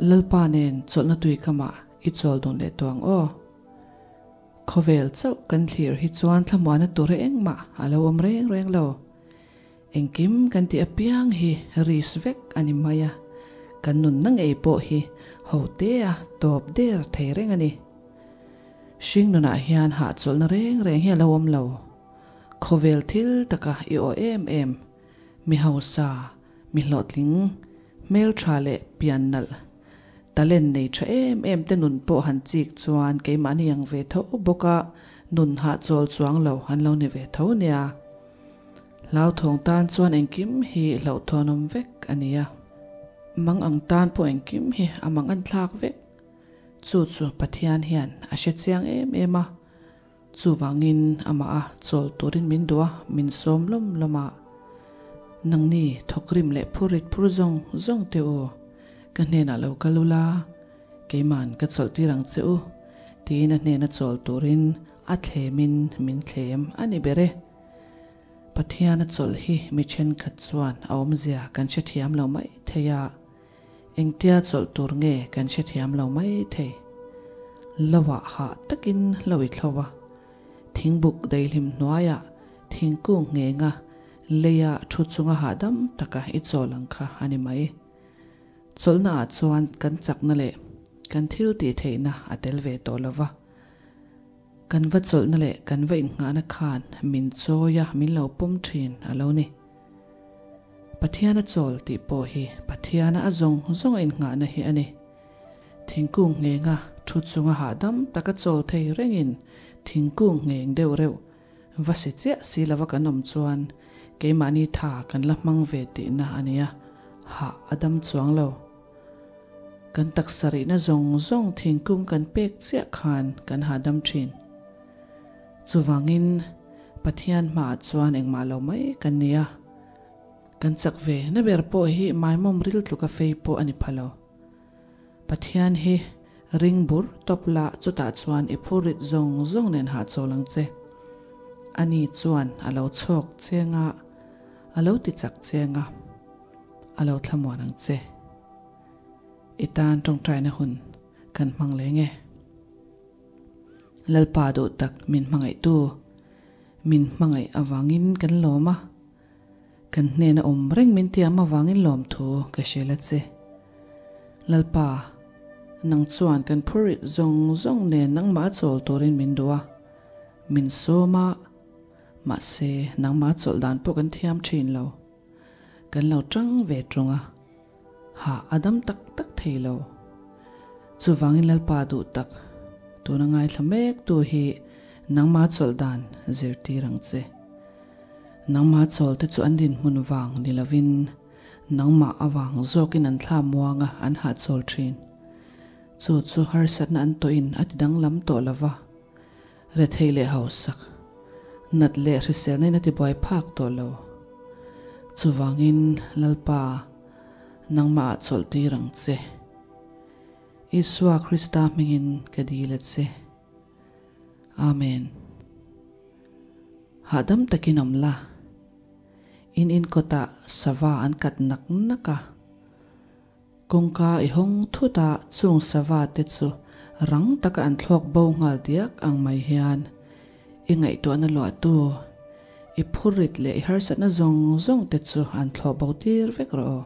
Lalpa nen chawlhna tui kamah i chawl dun leh tawh ang aw. Khawvel chauh kan thlir hi chuan thlamuana tur engmah a lo awm reng reng lo. Engkim kan tih apiang hi risk vek a ni mai a, kan nunna ngei pawh hi ho tea tawp der thei reng a ni. Hring nunah hian hahchawlhna reng reng hi a lo awm lo. Khawvel thil taka i aw em em, mi hausa, mi hlawhtling, hmeltha leh pian nalh, talent nei tha em em te nun pawh han chik chuan keimahni ang ve tho bawk a, nun hahchawl chuang lo an lo ni ve tho nia. Hlauthawng tan chuan engkim hi hlauhthawnawm vek a nia. Mang ang tan pawh engkim hi a mang an thlak vek. Chu chu Pathian hian a hre chiang em em a. Chuvangin amah a chawl turin min duh a, min sawm lawm lawm a. Nangni thawkrim leh phurit phur zawng zawng teh u, ka hnenah lo kal ula, keiman ka chawlh tir ang che u, tiin a hnena chawl turin a thlemin min thlem a ni ber e. Pathiana chawlh hi mi thenkhat chuan a awmzia kan hrethiam lo mai thei a, engtia chawlh tur nge kan hrethiam lo mai thei. Lovah hah takin lo i thlo a, thingbuk daihlim hnuaiah thingkung nghenga leia thu chunga hahdam taka i chawl ang kha a ni mai. Chawlhnaah chuan kan chakna leh kan thil tih theihna a tel ve tawh lo va. Kan va chawlhna leh kan va innghahna khan min chawi a, min lo pawm thin a lo ni. Pathiana chawl tih pawh hi Pathiana a zawng zawng a innghahna hi a ni. Thingkung nghenga thu chunga hahdam taka chawl thei rengin thingkung ngheng deuh reuh va si chiah si lova kan awm chuan keimahni tha kan la hmang ve tihna a nia, hah a dam chuang lo. Kan taksa rihna zawng zawng thingkung kan pek chiah khan kan hahdam thin. Chuvangin Pathian hmaah chuan engmah lo mai kan ni a, kan chak ve na ber pawh hi maimawm ril tluka fei pawh a ni pha lo. Pathian hi ring bur tawp la chutah chuan i phurrit zawng zawng nen hahchawl ang che. Ani chuan a lo chhawk cheng a, a lo ti chak cheng a. A lo thlamuan ang che. I tan tawngtaina hun kan hmang leng e. Lalpa duh tak min hmangaihtu, min hmangaih avangin kan lawm a, kan hnena awm reng min tiam avangin lawmthu ka hrilh a che. Lalpa, nang chuan kan phurrit zawng zawng nen nangmah chawl turin min duh a, min sawm a, mahse nangmah chawlh dan pawh kan thiam thin lo. Kan lo tang ve tung a, hah a dam tak tak thei lo. Chuvangin Lalpa duh tak, tuna ngaithla mek tu hi nangma chawlh dan zirtir ang che. Nangma chawl te chu an dinhmun vang ni lovin nangmah avang zawkin an thla muang a, an hahchawl thin. Chu chu harsatna an tawhin a ti danglam tawh lova. Rethei leh hausak, nat leh hriselna in a tibuai phak tawh lo. Chuvangin Lalpa, nangmah ah chawlh tir ang che. Isua Krista hmingin ka dil a che. Amen. Hahdam takin awm la. In in kawtah sava an kat nak nak a. Kawngka i hawng thut a, chung sava te chu rang taka an thlawk bo nghal diak ang mai hian i ngaihtuahna luahtu, i phurrit leh i harsatna zawng zawng te chu an thlawh bo tir vek rawh aw.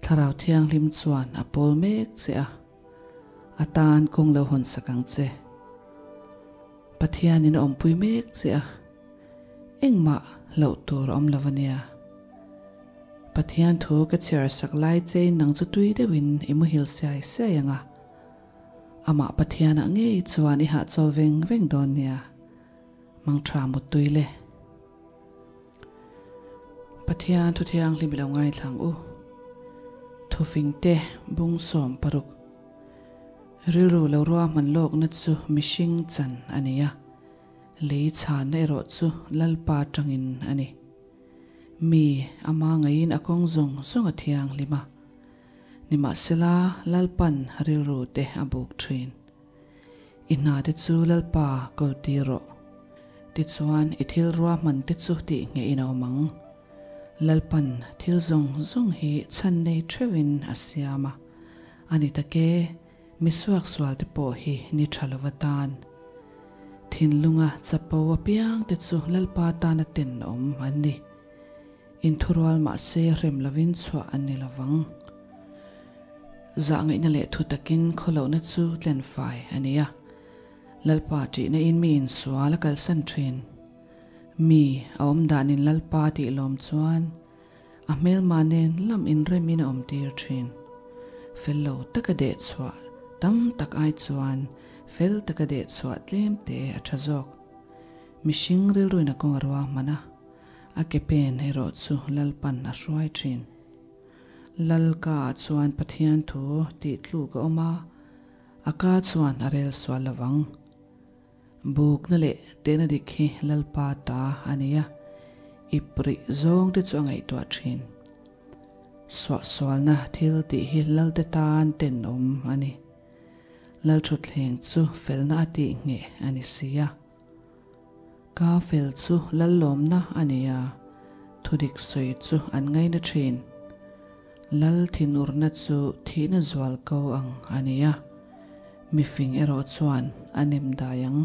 Thlarau Thianghlim chuan a pawl mek che a, a tan kawng lo hawn sak ang che. Pathianin a awmpui mek che a, engmah hlauh tur a awm lo a nia. Pathian thu ka chhiar sak lai chein nang chu tui deuhin i muhil siai siai ang a, amah Pathianah ngei chuan i hahchawl veng veng dawn nia, mangtha muttui le. Pathian thu thianghlim i lo ngaithla ang u. Thufingte bung 60. Rilru lo ruahman lawkna chu mihring chan a ni a, lei chhanna erawh chu Lalpa tangin a ni. Mi ama ngaiin a kawng zawng zawng a thianghlim a, nimahsela Lalpan rilru te a buk thin. I hna te chu Lalpa kawl tir rawh. Tichuan i thil ruahman te chu tih ngheh in a awm ang. Lalpan thil zawng zawng hi chhan nei theuhin a siam a. A ni tak e, mi suaksual te pawh hi ni tha lova tan. Thinlunga chapo apiang te chu Lalpa tana tenawm an ni. Inthurual mahse rem lovin chhuah an ni lovang. Zahngaihna leh thu takin khawlohna chu tlenfai a ni a. Lalpa ṭihna in mi insual a kalsan ṭhin. Mi a awm danin Lalpa tih lawm chuan a hmelma nen lam inremin a awmtir ṭhin. Fel lo taka deh chhuah tam tak ai chuan fel taka deh chhuah tlem te a ṭha zawk. Mihring rilruin a kawng a rua hman a, a ke pen erawh chu Lalpan a hruai ṭhin. Lalka ah chuan Pathian thu tih tluk a awm a, a ka chuan a rel sual lovang. Bukna leh tehna dik hi Lalpa ta a ni a, ip rih zawng te chu a ngaihtuah thin. Suahsualna thil tih hi Lalte tan tenawm a ni. Lalthutthleng chu felna a tih ngheh a ni si a. Ka fel chu Lallawmna a ni a, thudik sawi chu an ngaina thin. Lal thinurna chu thihna zual ko ang a ni a, mifing erawh chuan a nem dai ang.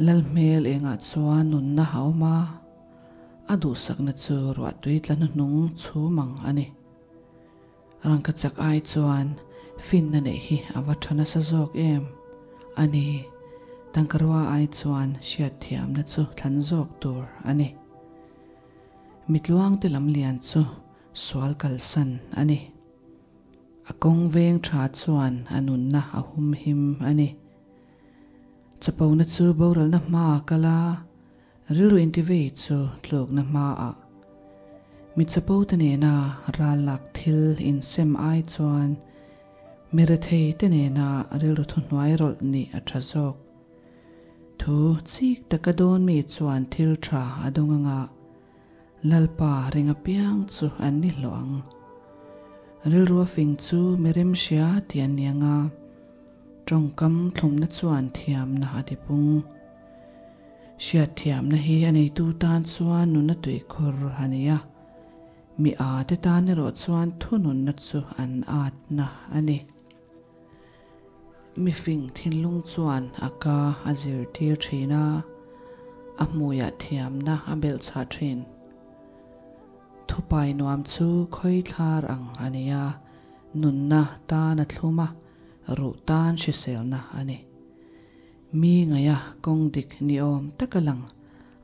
Lal hmel engah chuan nunna a awm a, a duhsakna chu ruahtui tla hnuhnung chhum ang a ni. Rangkachak ai chuan finna neih hi a va tha nasa zawk em? A ni, tangkarua ai chuan hriatthiamna chu thlan zawk tur a ni. Mitluangte lam lian chu sual kalsan a ni. A kawng veng tha chuan a nunna a humhim a ni. Chapona chu boralna hmaa kal a, Rilru intivei chu tlukna hmaah mi chapo te nena ral lak thil insem ai chuan mi rethei te nena rilru thuhnuai rawlh nih a tha zawk. Thu chik taka dawn mi chuan thil tha a dawng anga Lalpa ring apiang chu an ni hlawh ang. Rilru a fing chu mi remhria tih an ni anga tawngkam thlumna chuan thiamna a tipung. Hriatthiamna hi a neitu tan chuan nuna tuikhur a ni a, mi a te tan erawh chuan thununna chu an atna a ni. Mifing thinlung chuan a ka a zirtir thin a, a hmuiah thiamna a belhchhah thin. Thupai nuam chu khawithlar ang a ni a, nunna tan a thlum a, ruh tan hriselna a ni. Mi ngaia kawng dik ni awm taka lang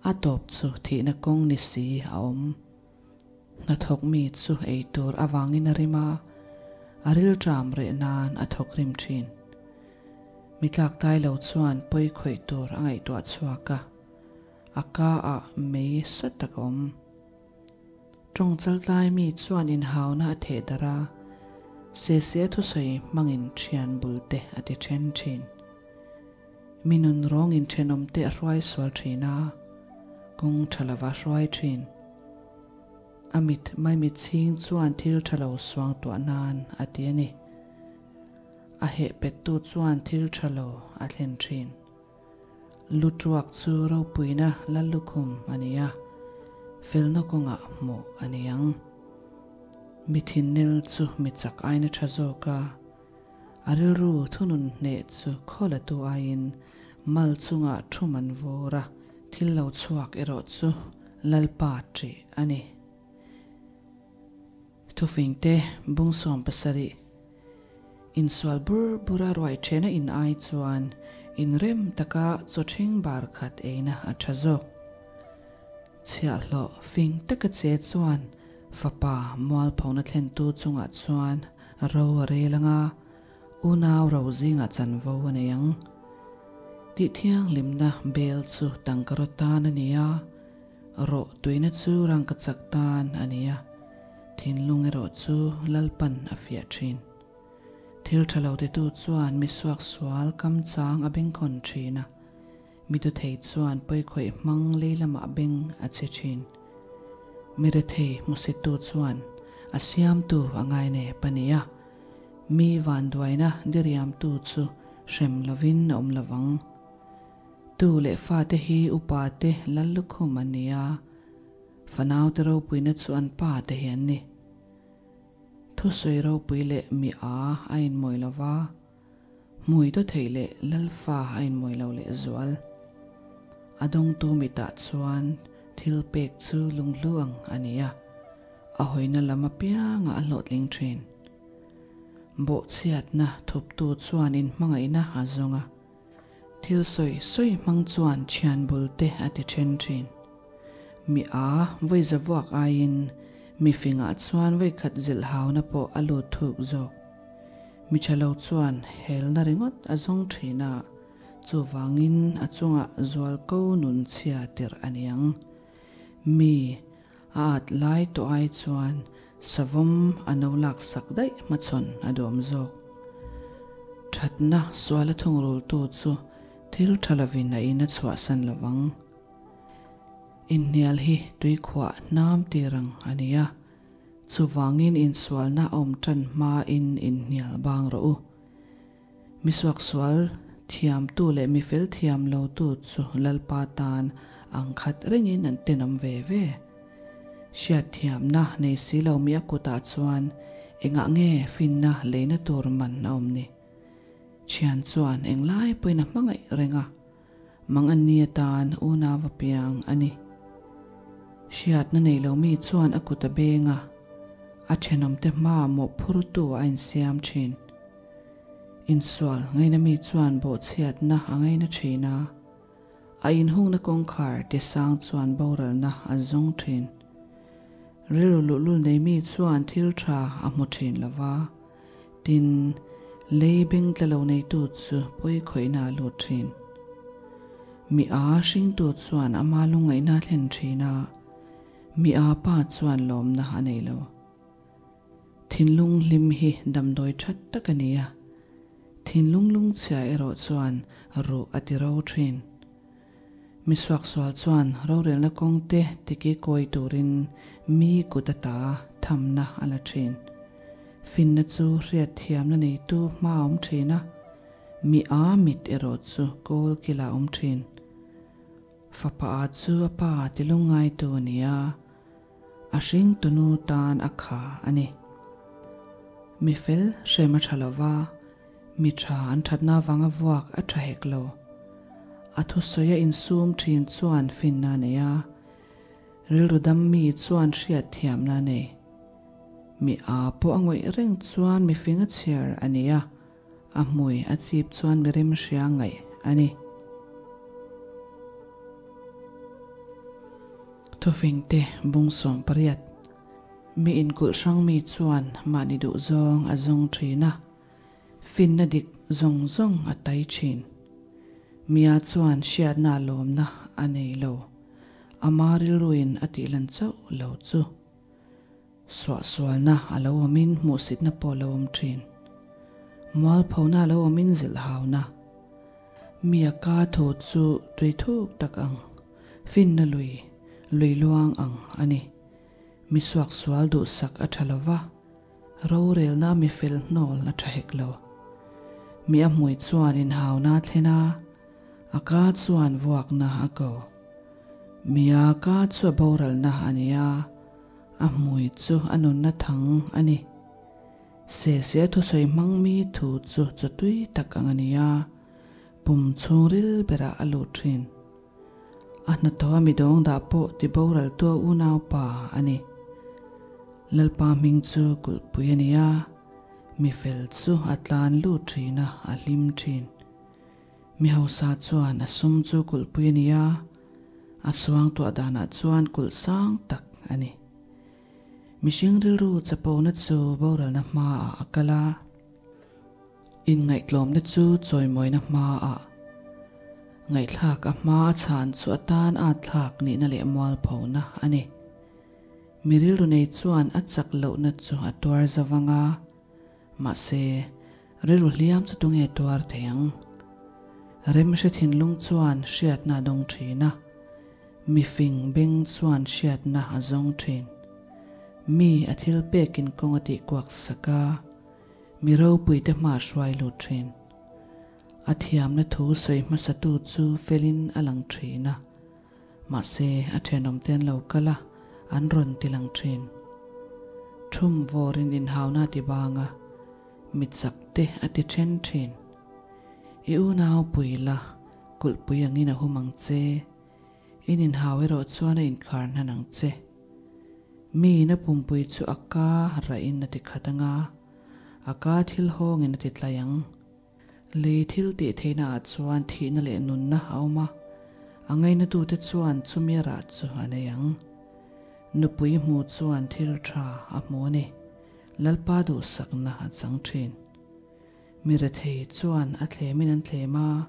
a tawp chu thihna kawng ni si a awm. Hnathawk mi chu ei tur avangin a rim a, a rilṭam reh nan a thawk rim ṭhin. Mi tlak tai lo chuan pawi khawih tur a ngaihtuah chhuak a, a ka ah mei sa tak a awm. Tawng chaltlai mi chuan inhauna a theh darh a, Sese a thusawi hmangin thian bul te a ti then thin. Mi nun rawngin thenawm te a hruai sual thin a, kawng tha lova hruai thin. A mit maimit chhing chuan thil tha lo suang tuah nan a ti a ni. A heh pettu chuan thil tha lo a thlen thin. Lu tuak chu ropuina Lallukhum a ni a, felna kawngah hmuh a ni ang. Mi thinnel chu mi chak aina tha zawk a, a rilru thunun hneh chu khawlatu aiin mal chungah thu man vawr a, thil lo chhuak erawh chu Lalpa ṭih a ni. Thufingte bung 70. Insual bur bura ruai thena in ai chuan inrem taka chaw ṭhing bar khat eina a ṭha zawk. Chhiahhlawh fing taka che chuan fapa mualphona thlentu chungah chuan ro a rel anga, unau ro zingah chanvo a nei ang. Tih thianghlimna bel chu tangkaraw tan a ni a, Rawh tuina chu rangka chak tan a ni a, thinlung erawh chu Lalpan a fiah thin. Thil tha lo titu chuan mi suaksual kam chang a bengkhawn thin a, mi duthei chuan pawikhawih hmang lei lamah beng a che thin. Mi rethei hmusittu chuan a siamtu a ngainep a ni a, mi vanduaina diriamtu chu hrem lovin a awm lovang. Tu leh fate hi upa te lal lukhum an ni a, fanau te ropuina chu an pa te hi an ni. Thusawi ropui leh mi a a inmawi lo va, hmui daw thei leh lalfa a inmawi lo lehzual. A dawngtu mitah chuan thil pek chu lunghlu ang a ni a, a hawina lam apiangah a hlawhtling thin. Bawhchhiatna thuptu chuan inhmangaihna a zawng a, thil sawi sawi hmang chuan thian bul te a ti then thin. Mi a vawi za vuak aiin mi fingah chuan vawi khat zilh hauna pawh a lut thuk zawk. Mi tha lo chuan helna ringawt a zawng thin a, chuvangin a chungah zualko nun chhia tirh a niang. Mi a at lai tawh ai chuan savawm a no lak sak daih hmachhawn a duam zawk. Thatna suala thungrultu chu thil tha lovin a in a chhuahsan lovang. Inhnial hi tuikhuah hnam tir ang a ni a, chuvangin insualna a awm tan hmain inhnial bang rawh u. Mi suaksual thiamtu leh mi fel thiam lotu chu Lalpa tan ang khat rengin an tenawm ve ve. Hriatthiamna nei si lo mi a kutah chuan engah nge finna leina tur man a awm ni? Thian chuan englai pawhin a hmangaih reng a. Mang an ni atan unau a piang a ni. Hriatna nei lo mi chuan a kut a beng a, a thenawmte hmaa mawhphurtu a insiam thin. Insual ngaina mi chuan bawhchhiatna a ngaina thin a, a inhungna kawngkhar tisang chuan boralna a zawng thin. Rilru luhlul nei mi chuan thil tha a hmu thin lo va, Tin, lei beng tla lo neitu chu pawi khawihna a lut thin. Mi a hringtu chuan ama lungngaihna a thlen thin a, mi a pa chuan lawmna a nei lo. Thinlung hlim hi damdawi that tak a ni a, thinlung lungchhia erawh chuan ruh a ti ro thin. Mi suaksual chuan rorelna kawngte tiki kawi turin mi kut ata thamna a la thin. Finna chu hriatthiamna neitu hma a awm thin a, mi a mit erawh chu kawl kila a awm thin. Fapa a chu a pa tilungngaitu a ni a, a hringtunu tan a kha a ni. Mi fel hrem a tha lova, Mi tha an thatna avanga vuak a tha hek lo. A thusawi a insum thin chuan finna a nei a, rilru dam mi chuan hriat thiamna a nei. Mi a pawh a ngawih reng chuan mi fing a chhiar a ni a, a hmui a chip chuan mi remhria ngaih a ni. Thufingte bung 18. Mi inkulh hrang mi chuan mahni duhzawng a zawng thin a. Finna dik zawng zawng a tai thin. Mia chuan hriatna lawmna a nei lo. Ama rilruin a tihlan chauh lo chu. Suahsualna a lo awmin hmuhsitna pawh a lo awm thin. Mualphona a lo awmin zilhhauna. Mia ka thu chu tui thuk tak ang, finna lui, lui luang ang a ni. Mi suaksual duhsak a tha lova. Rorelna mi fel hnawl a tha hek lo. Mi a hmui chuan inhauna a thlen a, a ka chuan vuakna a ko. Mi a ka chu a boralna a ni a, a hmui chu a nunna thang a ni. Sese a thusawi hmang mi thu chu chawtui tak ang a ni a, pum chhungril berah a lut thin. A hnathawh a midawng dah pawh ti boral tua unaupa a ni. Lalpa hming chu kulhpui a ni a, mi fel chu a tlan lut thin a, a hlim thin. Mi hausa chuan a sum chu kulhpui a ni a, a chuang tuah danah chuan kulh sang tak a ni. Mihring rilru chapona chu boralna hmaah a kal a. Inngaihtlawmna chu chawimawina hmaah ngaihthlak a hma a chhan chu atan a thlak nihna leh mualphona a ni. Mi rilru nei chuan a chak lohna chu a tuar zo vang a, mahse rilru hliam chu tunge tuar thei ang? Remhre thinlung chuan hriatna a dawng thin a, mi fing beng chuan hriatna a zawng thin. Mi a thil pekin kawng a tihkuak sak a. Mi ropuite hma hruai lut thin. A thiamna thu sawi hmasatu chu felin a lang thin a, mahse a thenawmte an lo kal a, an rawn ti lang thin. Thum vawrin inhauna a ti bang a, mi chak te a ti then thin. I unau pui la, kulhpui angin a hum ang che. In inhau erawh chuan a inkhar hnan ang che. Miin a pumpui chu a ka rahin a ti khat anga, a ka thil hawngin a ti tlai ang. Lei thil tih theihna ah chuan thihna leh nunna a awm a, a ngainatute chuan chumi a rah chu a nei ang. Nupui hmu chuan thil tha a hmu a ni, Lalpa duhsakna a chang thin. Mi rethei chuan a thlemin an thlem a,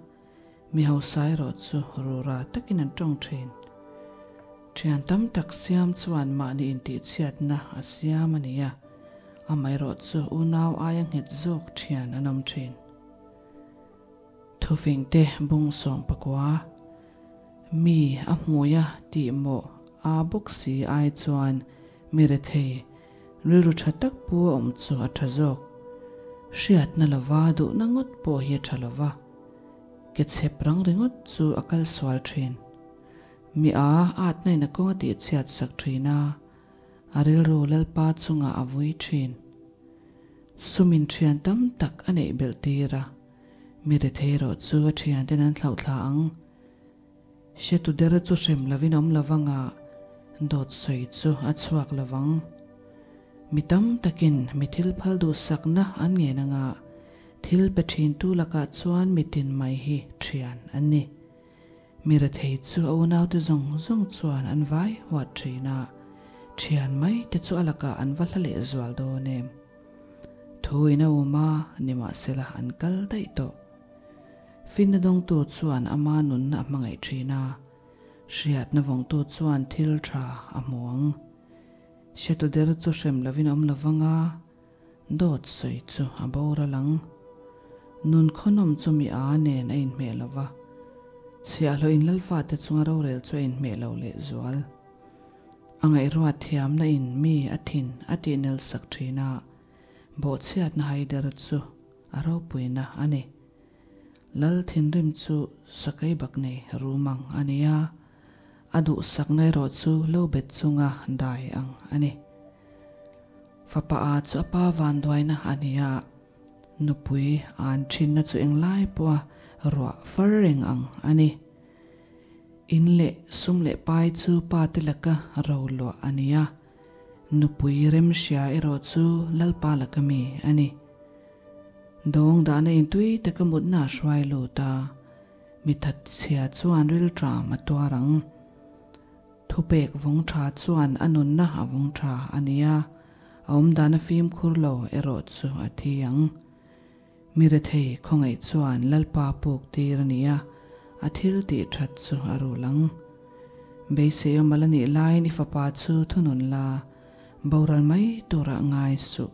Mi hausa erawh chu rura takin an tawng thin. Thian tam tak siam chuan mahni intihchhiatna a siam a ni a, amaherawh chu unau aia nghet zawk thian an awm thin. Thufingte bung sawm pakua, Mi a hmuia tih mawh a bawk si ai chuan mi rethei, rilru tha tak pu a awm chu a tha zawk. Hriatna lova duhna ngawt pawh hi a tha lova. Ke chhep rang ringawt chu a kal sual thin. Mi a atna in a kawng a tih chhiat sak thin a, a rilru Lalpa chungah a vui thin. Sum in thian tam tak a neih belh tir a, mi rethei erawh chu a thian ten an thlauh thla ang. Hretu der chu hrem lovin awm lovang a, dawt sawi chu a chhuak lovang. Mi tam takin mi thil phal duhsakna an ngen anga thil pe thintu lakah chuan mitin mai hi thian an ni. Mi rethei chu a unaute zawng zawng chuan an vai huat thin a, thian mai te chu a lakah an va hla leh zual dawn em? Thu in a um a, nimahsela an kal daih tawh. Finna dawngtu chuan ama nunna a hmangaih thin a, hriatna vawngtu chuan thil tha a hmu ang. Hretu der chu hrem lovin a awm lovang a, dawt sawi chu a boral ang. Nun khawnawm chu mi a nen a inhmeh lo va, chhiahhlawh in lalfate chunga rorel chu a inhmeh lo lehzual. A ngaihruat thiamna in mi a thin a tihnel sak thin a, bawhchhiatna haider chu a ropuina a ni. Lal thinrim chu sakei bak nei rum ang a ni a, a duhsakna erawh chu lo bet chunga dai ang a ni. Fapa a chu a pa vanduaina a ni a, nupui an thinna chu englai pawha ruah far reng ang a ni. In leh sum leh pai chu pa te laka ro luah a ni a, nupui remhria erawh chu Lalpa laka mi a ni. Dawng dahna in tui taka mutna a hruai lut a, mi thatchhia chuan rilṭam a tuar ang. Thupek vawng ṭha chuan a nunna a vawng ṭha a ni a, a awmdan a fimkhur lo erawh chu a thi ang. Mi rethei khawngaih chuan Lalpa puk tir a ni a, a thil tih ṭhat chu a rul ang. Beisei awm al a nih laiin i fapa chu thunun la, boral mai turah ngai suh.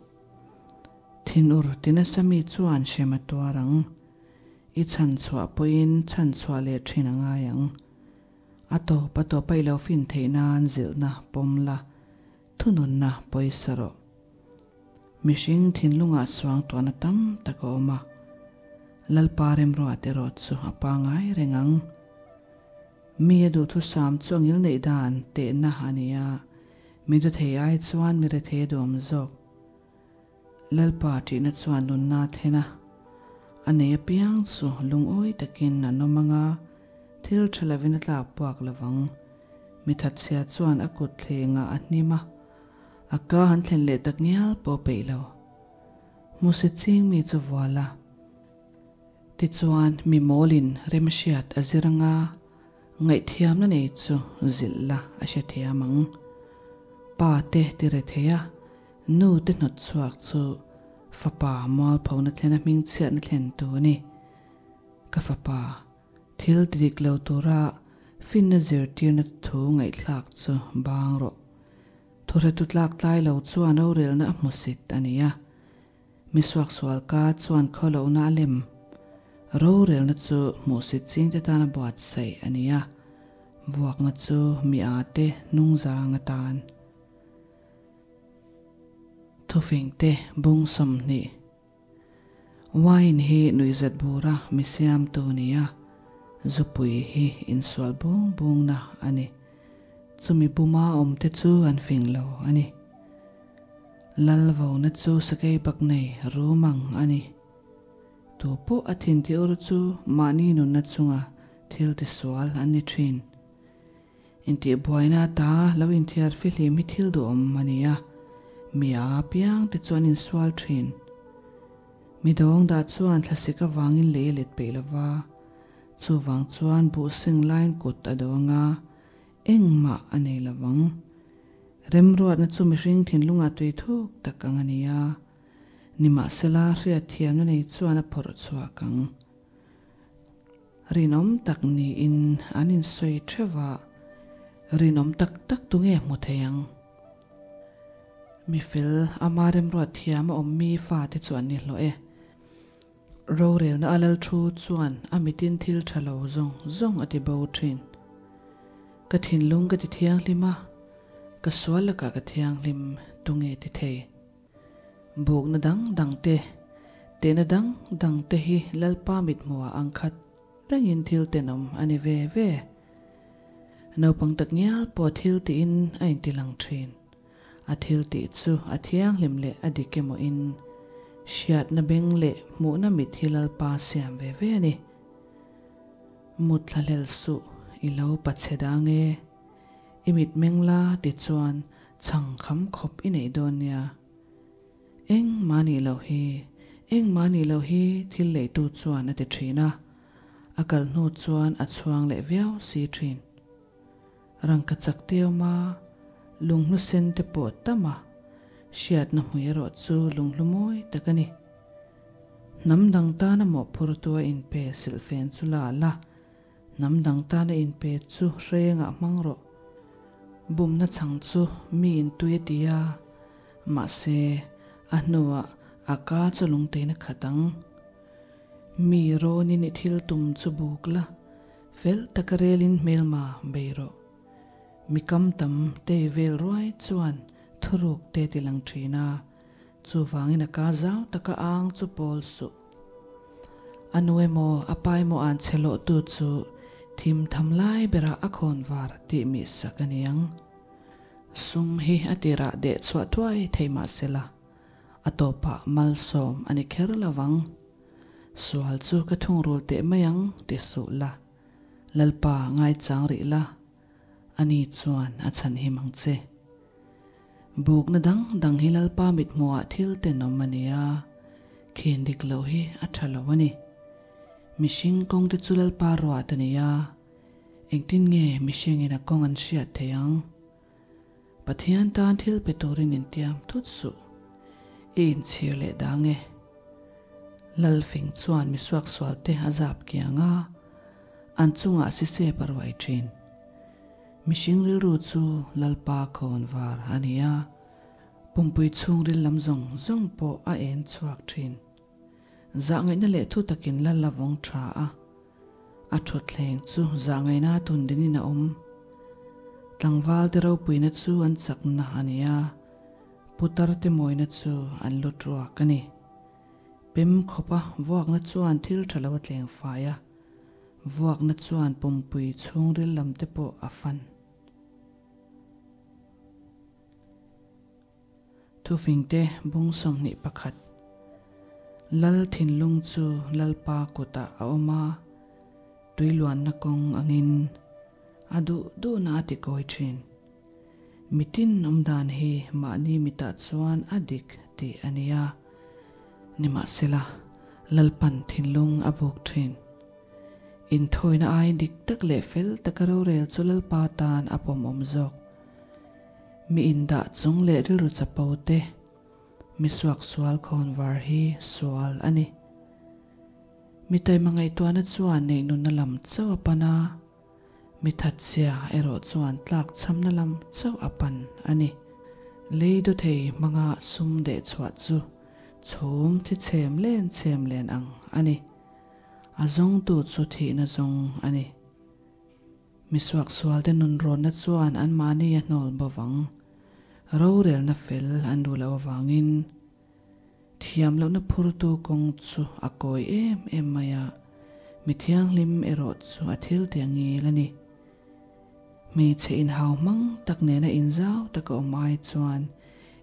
Thinur ti nasa mi chuan hrem a tuar ang. I chhan chhuah pawhin chhan chhuah leh thin a ngai ang. A tawp a tawp a i lo fin theih nan zilhna pawm la, thununna pawisa rawh. Mihring thinlungah suang tuahna tam tak a awm a, Lalpa remruat erawh chu a pangai reng ang. Mi a duhthusam chu a ngilneih dan tehna a ni a, mi duthei ai chuan mi rethei a duhawm zawk. Lalpa ṭihna chuan nunna a thlen a, a nei apiang chu lungawi takin an awm ang a, thil ṭha lovin a tlak puak lo vang. Mi thatchhia chuan a kut thlengah a hnim a, a ka han thlen leh tak ngial pawh peih lo. Hmusit ching mi chu vual a. Tichuan, mi mawlin remhriat a zir ang a, Ngaihthiamna nei chu zilh la a hrethiam ang. Pa te ti re thei a, nu te hnawt chhuak chu fapa mualphona thlena hmingchhiatna thlen tu a ni. Ka fapa, thil ti dik lo tura finna zirtirna thu ngaihthlak chu bang rawh. Thuhretu tlak tlai lo chuan rorelna a hmusit a ni a. Mi suaksual ka chuan khawlohna a lem. Rorelna chu hmuhsit chingte tana buatsaih a ni a, vuakna chu mi a te hnungzang atan. Thufingte bung 20. Wine hi nuihzat bura mi siamtu a ni a, zupui hi insual bung bungna a ni. Chumi buma awmte chu an fing lo a ni. Lal vona chu sakei bak nei rum ang a ni. Tu pawh a thin ti ur chu mahni nunna chunga thil tisual an ni thin. Intihbuaina ata lo inthiar fihlim hi thil duhawm a ni a, mi a piang te chu an insual thin. Mi dawng dah chuan thlasik avangin lei a let peih lova, chuvang chuan buh seng laiin kut a do anga engmah a nei lovang. Remruatna chu mihring thinlungah tui thuk tak ang a ni a, nimahsela hriatthiamna nei chuan a phawrh chhuak ang. Rinawm tak niin an insawi theuh a, rinawm tak tak tu nge hmu thei ang? Mi fel, ama remruat thiam a awm mi fate chu an ni hlawh e. Rorelna a lal thu chuan a mitin thil tha lo zawng zawng a ti bo thin. Ka thinlung ka ti thianghlim a, ka sual lakah ka thianghlim tu nge ti thei? Bukna dang dang te, tehna dang dang te hi Lalpa mithmuhah ang khat rengin thil tenawm a ni ve ve. Naupang tak ngial pawh thil tiin a inti lang thin. A thil tih chu a thianghlim leh a dik emaw in hriatna beng leh hmuhna mit hi Lalpa siam ve ve a ni. Mut thlahlel suh i lo pachhe dang e. I mit meng la ti chuan chhang kham khawp i neih dawn nia. Eng mah nih loh hi, eng mah nih loh hi thil leitu chuan a ti thin a, a kal hnu chuan a chhuang leh viau si thin. Rangka chak te awm a, lunghlu sen te pawh tam a, hriatna hmui erawh chu lunghlu mawi tak a ni. Hnam dang tana mawhphurtu a inpe silhfen chu la la, Hnam dang tana inpe chu hrengah hmang rawh. Bumna chhang chu mi intui a ti a, mahse, a hnuah a ka chu lungtein a khat ang. Mi rawnin i thil tum chu buk la, fel taka relin hmelma bei rawh. Mi kam tam tei vel ruai chuan thuruk te ti lang thin a, chuvangin a ka zau taka ang chu pawl suh. A nu emaw a pa emaw an chhe lawh tu chu thim tham lai berah a khawn var tih mi sak a ni ang. Sum hi a tirah deh chhuah thuai thei mah se la, a tawpah malsawm a ni kher lo vang. Sual chu ka thungrul teh mai ang ti suh la, Lalpa ngaichang rih la, ani chuan a chhan him ang che. Bukna dang dang hi Lalpa mithmuhah thil tenawm a ni a, khin dik loh hi a tha lo a ni. Mihring kawng te chu Lalpa ruat a ni a, engtin nge mihringin a kawng an hriat theih ang? Pathian tan thil pe turin intiam thut suh, i inchhir leh dang e. Lalfing chuan misuaksual te a zap kiang a, an chungah sisep a ruai thin. Mihring rilru chu Lalpa khawn var a ni a, pumpui chhungril lam zawng zawng pawh a en chhuak thin. Zahngaihna leh thu takin Lal a vawng tha a, a thutthleng chu zahngaihna tun dinin a awm. Tlangval te ropuina chu an chakna a ni a, putar te mawina chu an lu tuak a ni. Pem khawpa vuakna chuan thil tha lo a tleng fai a. Vuakna chuan pumpui chhungril lam te pawh a fan. Thufingte bung 21. Lal thinlung chu Lalpa kutah a awm a, tui luanna kawng angin a duh duhna a ti kawi thin. Mitin awmdan hi mahni mitah chuan a dik tih a ni a, nimahsela Lalpan thinlung a buk thin. Inthawina ai dik tak leh fel taka rorel chu Lalpa tan a pawmawm zawk. Mi indah chung leh rilru chapo te, mi suaksual khawnvar hi sual a ni. Mi taima ngaihtuahna chuan neihnunna lam chauh a pan a, Mi thatchhia erawh chuan tlakchhamna lam chauh a pan a ni. Lei dawthei hmanga sum deh chhuah chu chhum thi chhem len chhem len ang a ni. A zawngtu chu thihna zawng a ni. Mi suaksualte nunrawnna chuan anmahni a hnawl bawk ang. Rorelna fel an duh loh avangin Thiam lohna phurtu kawng chu a kawi em em mai a, mi thianghlim erawh chu a thil tih a ngil a ni. Hmeichhe inhau hmang tak nena inzau taka awm ai chuan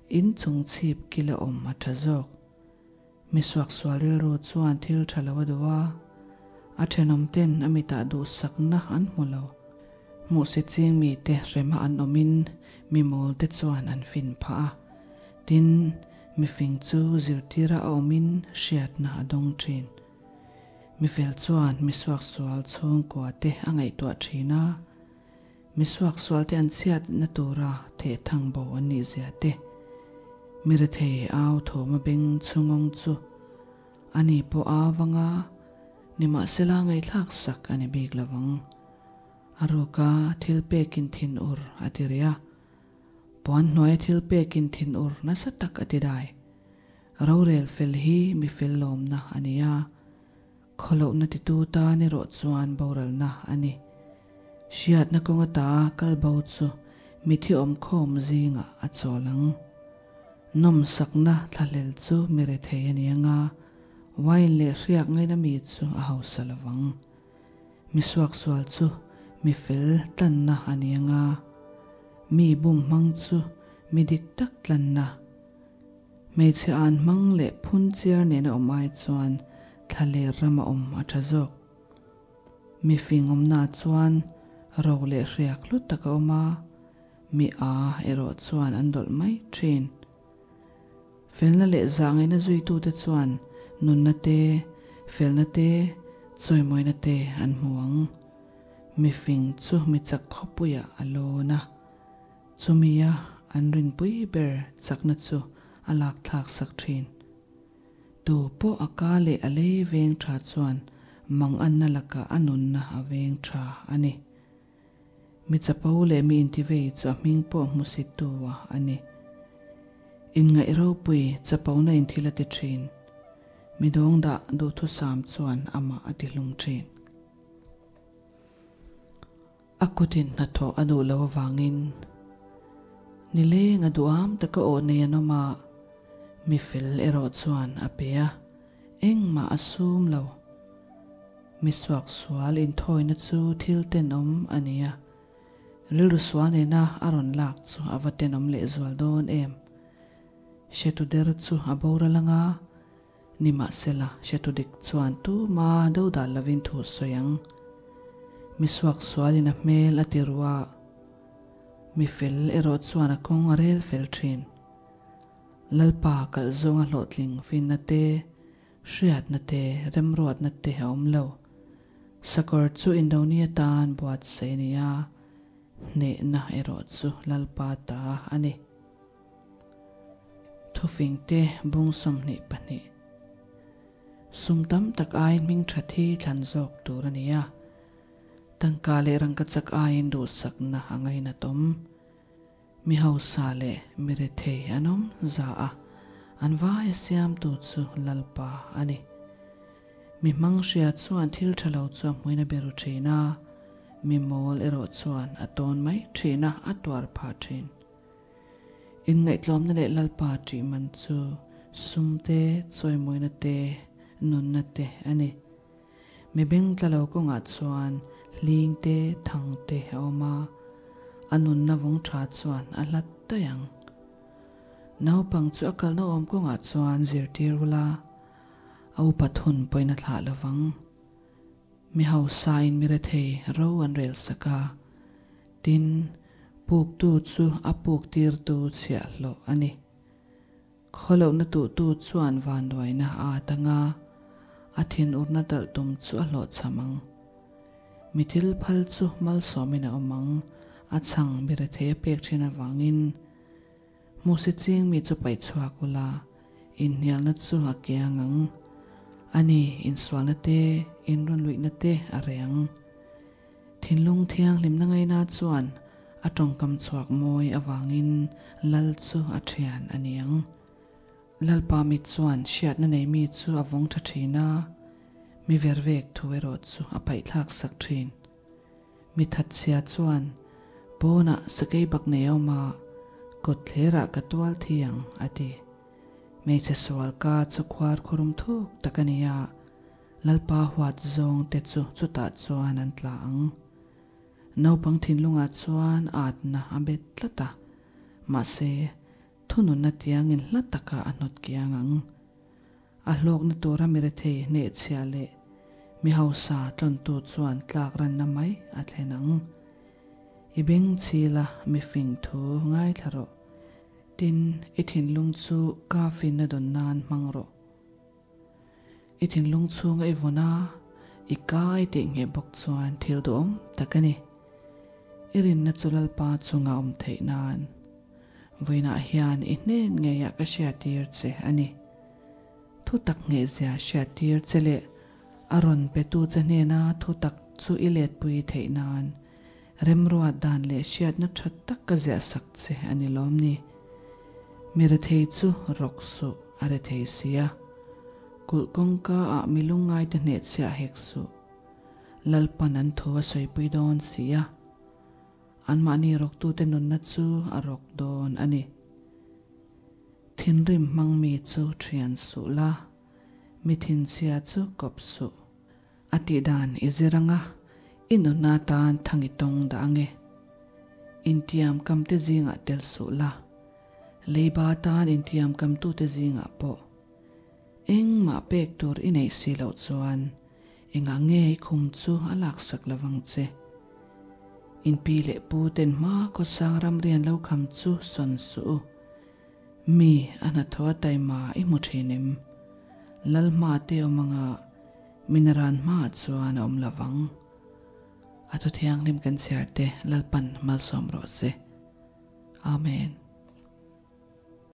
In chung chhip kila awm a tha zawk. Mi suaksual rilru chuan thil tha lo a duh a, a thenawm ten a mitah duhsakna an hmu lo. Hmuhsi ching mite hrema an awmin mi mawl te chuan an fin phah a, tin, mifing chu zirtira a awmin hriatna a dawng thin. Mi fel chuan mi suaksual chhungkua te a ngaihtuah thin a, Mi suaksualte an chhiatna tura thehthang bo an nih zia te, mi rethei au thawma beng chhungawng chu a ni pawh a vanga nimahsela ngaihthlak sak a ni bik lovang. A ruka thil pekin thin ur a ti rih a, puan hnuaia thil pekin thin ur nasa tak a ti dai. Rorel fel hi mi fel lawmna a ni a. Khawlohna titu tan erawh chuan boralna a ni. Hriatna kawng ata kal bo chu mithi awmkhawm zingah a chawl ang. Nawmsakna thlahlel chu mi rethei a ni ang a, wine leh hriak ngaina mi chu a hausa lo vang. Mi suaksual chu mi fel tlanna a ni ang a, mi bum hmang chu mi dik tak tlanna. Hmeichhe an hmang leh phun chiar nena awm ai chuan thla leh rama awm a tha zawk. Mi fing awmna chuan ro leh hriak hlu tak a awm a, mi a erawh chuan an dawlh mai thin. Felna leh zahngaihna zuitute chuan nunna te, felna te, chawimawina te an hmu ang. Mi fing chu mi chak khawpuiah a lawn a. Chumia an rinpui ber chakna chu a lak thlak sak thin. Tu pawh a ka leh a lei veng tha chuan manganna lakah a nunna a veng tha a ni. Mi chapo leh mi intivei chu a hming pawh hmusit tu a a ni. Inngaih ropui chapona in thil a ti thin. Mi dawngdah duhthusam chuan amah a ti hlung thin. A kutin hnathawh a duh loh avangin nileng a duham taka aw nei an awm a, mi fel erawh chuan a pe a, engmah a sum lo. Mi suaksual inthawina chu thil tenawm a ni a, rilru sual nena a rawn lak chu a va tenawm lehzual dawn em? Hretu der chu a boral anga, Nimahsela, hretu dik chuan tuma do dah lovin thu sawi ang. Mi suaksualin a hmel a ti ru a, mi fel erawh chuan a kawng a rel fel thin. Lalpa kalh zawnga hlawhtling finna te, hriatna te, remruatna te a awm lo. Sakawr chu Indoni atan buatsaih a ni a, hnehna erawh chu Lalpa ta a ni. Thufingte bung 22. Sum tam tak aiin hming that hi thlan zawk tur a ni a, tangka leh rangka chak aiin duhsakna a ngainat awm. Mi hausa leh mi rethei an awm za a, an vaia siamtu chu Lalpa a ni. Mi hmang hria chuan thil tha lo chu a hmuin a beru thin a, mi mawl erawh chuan a tawn mai thin a, a tuar phah thin. Inngaihtlawmna leh Lalpa ṭih man chu sum te, chawimawina te, nunna te a ni. Mi beng tla lo kawngah chuan hling te, thang te a awm a, a nunna vawng ṭha chuan a hlat daih ang. Naupang chu a kalna awm kawngah chuan zirtir ula, a upat hun pawhin a thlah lovang. Mi hausain mi rethei ro an rel sak a, tin, puktu chu a puk tirtu chhiahhlawh a ni. Khawlohna tuhtu chuan vanduaina a at ang a, a thinurna talh tum chu a hlawhchham ang. Mi thil phal chu malsawmin a awm ang, a chhang mi rethei a pek thin avangin. Hmuhsi ching mi chu paih chhuak ula, inhnialna chu a kiang ang. A ni, insualna te, inrawnluihna te a reh ang. Thinlung thianghlimna ngaina chuan a tawngkam chhuak mawi avangin lal chu a thian a ni ang. Lalpa mit chuan hriatna nei mi chu a vawng tha thin a, mi vervek thu erawh chu a paihthlak sak thin. Mi thatchhia chuan, Pawnah sakei bak nei a awm a, kawt thlerah ka tual thi ang, a ti. Hmeichhe sual ka chu khuar khuarum thuk tak a ni a, Lalpa huat zawng te chu chutah chuan an tla ang. Naupang thinlungah chuan atna a bet tlat a, mahse, Thununna tiangin hla takah a hnawt kiang ang. A hlawkna tura mi rethei hnehchhia leh mi hausa tlawntu chuan tlak ranna mai a thlen ang. I beng chhila mi fing thu ngaithla rawh. Tin, i thinlung chu ka finna dawn nan hmang rawh. I thinlung chhunga i vawn a, i kai tih ngheh bawk chuan thil duhawm tak a ni. I rinna chu Lalpa chunga awm theih nan vawiinah hian i hnen ngeiah ka hriattir che a ni. Thu tak nghehzia hriattir che leh a rawn petu che hnena thu tak chu i letpui theih nan remruat dan leh hriatna tha tak ka ziahsak che a ni lawm ni. Mi rethei chu rawk suh a rethei si a, kulh kawngka ah mi lungngaite hnehchhiah hek suh. Lalpan an thu a sawipui dawn si a, anmahni rawktute nunna chu a rawk dawn a ni. Thinrim hmang mi chu thian suh la, mi thinchhia chu kawp suh. A tih dan i zir anga i nunna tan thang i tawng dah ange. Intiam kamte zingah tel suh la, leiba tan intiam kamtute zingah pawh Engmah pek tur i neih si loh chuan engah nge i khum chu a laksak lo vang che. In pi leh pu ten hma khawsang ramrian lo kham chu sawn suh u. Mi a hnathawh a taima i hmu thin em? Lal hma te awm anga minaran hmaah chuan a awm lo vang. A thu thianghlim kan chhiar te Lalpan malsawm rawh se. Amen.